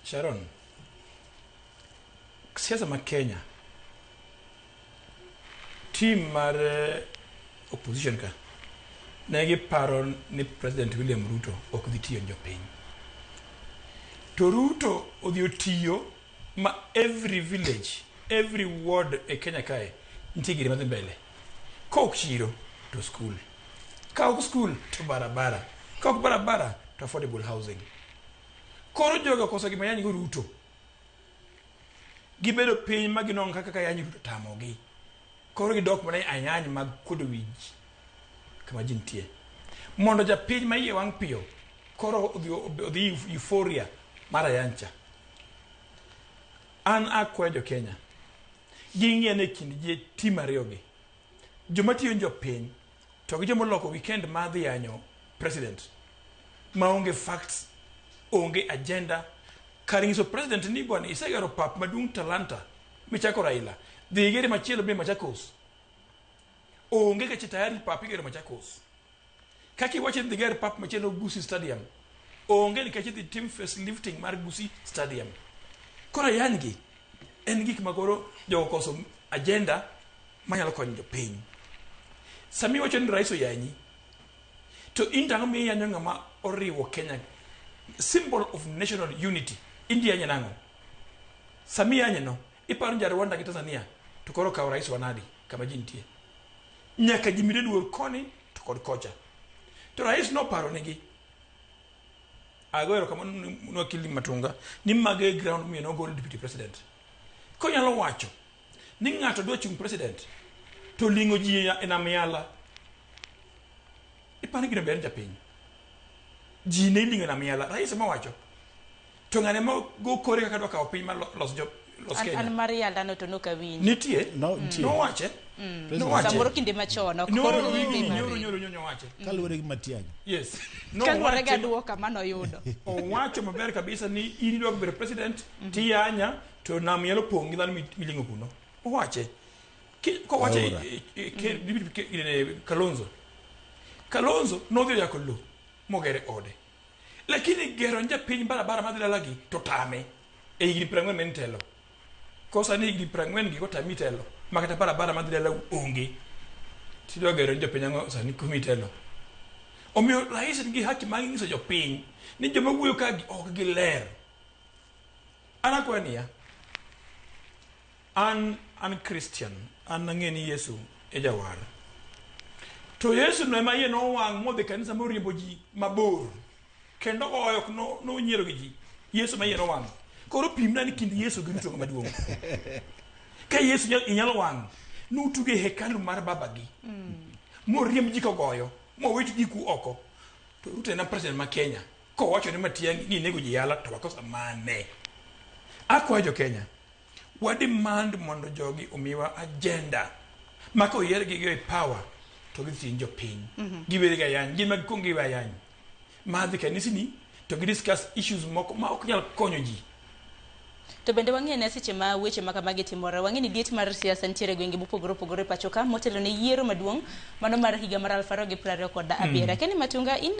Sharon, siasa ma Kenya, team mar opposition ka ne giparo ni President William Ruto ok dhi tiyo ne jopiny. To Ruto odhi otiyo ma every village, every ward e Kenya kae nitie gire madhi mbele. Ka ok chiro to school. Ka ok school to barabara. Ka ok barabara to affordable housing. Koro jogo okoso gima yany go Ruto. Gibedo piny ma ginwang'o kaka ka yany Ruto tamogi. Koro gidok mana e ayany mag kuodo wi ji kama ji nitie. Mondo japiny ma iye wang' piyo koro odhi euphoria mar ayany cha. An akwayo jo Kenya ging'i ane kind ji team ariyo gi. Joma tiyo ne jopiny to gi joma oloko weekend mar dhi yanyo president maonge facts, onge agenda. Kar nyiso president ni bwana isegero pap maduong' Talanta michako Raila, dhi igere machielo be Machakos. Onge kacha tayari pap igero Machakos. Kaka iwacho ni dhi ger pap machielo Gusii Stadium, onge nikech idhi tim facelifting mar Gusii Stadium. Koro ayany gi en gik ma koro jogo koso agenda manyalo konyo jopiny. Sami iwacho ni rais oyanyi, to in to ang'o miyanyo ng'ama oriwo Kenya, symbol of national unity, in to iyanye nang'o? Sami iyanye no, iparo ni ja Rwanda gi Tanzania to koro okawo rais wanadi kama ji nitie. Nyaka ji mire luor koni to kod kocha. To rais noparo negi, ago erokamano ne wakili Matunga ni mago e ground miyo nogol deputy president. Konyalo wacho ni ng'ato dwa chung' president to ling'o ji e nam yala. Iparo ni gino ber japiny. Ji ne iling'o e nam yala. Rais ema wacho. To ng'ane ma go kore kaka dwa kawo piny ma los jo los An, Kenya. an mar yalano to nok awinjo. Nitie. No, nitie. Nowache. President. Nowache. Samoro kinde machon ok Nyoro, koro nyoro, wimbe nyoro, mar- nyoro, nyoro, owache. Kaluwore gi Matiang'i. Yes. Kaluwore gi Nowache. aduoka manoyudo. Owacho maber kabisa ni in idwa bedo president tiyanya to nam nyalo pong' gi dhano miling'o kuno. Owache. Kowache Aora. Kalonzo. Kalonzo nodhi oyako lo mogere ode. Lakini gero japiny barabara madhi dalagi to tame e higni 40 men telo. Kosa ni higni 40 gi kotami telo makata barabara madhi dalau onge. Tidwa gero jopiny ang'o sani kumi telo. Omiyo rais nigi haki mar nyiso jopiny ni joma wuoyo ka gi ok giler. An akwayo niya, an Christian, an ang'e ni Yesu e jawar. To Yesu no ema iye nowang' modhi kanisa moriembo ji mabor. Kendo oyo ok nonyiero gi ji. Yesu ma iye nowang'. Koro pimna ni kind Yesu gi Ruto ng'ama duong'. Ka Yesu inyalo wang', nutuge hekalu mar babagi. Moriemb ji kogoyo, mowit giku oko. To Ruto en president ma Kenya. Kowacho ni Matiang'i ni nego ji yala to wakosa mane. Akwayo jo Kenya, wa demand mondo jogi omiwa agenda ma koyiergi gi e power to gidhi tiyo jopiny. Giwere ga ayany, gin ma gikuong giwe ayany. Madhi kanisni to gi discuss issues moko ma ok nyal konyo ji. To bende wang'e ne seche ma weche ma kamagi timore, wang'e ni liet mar siasa nitiere e gwenge mopogore opogore e pacho ka motelo ne yiero maduong' mano mar higa mar 2027. Kenny Matunga, in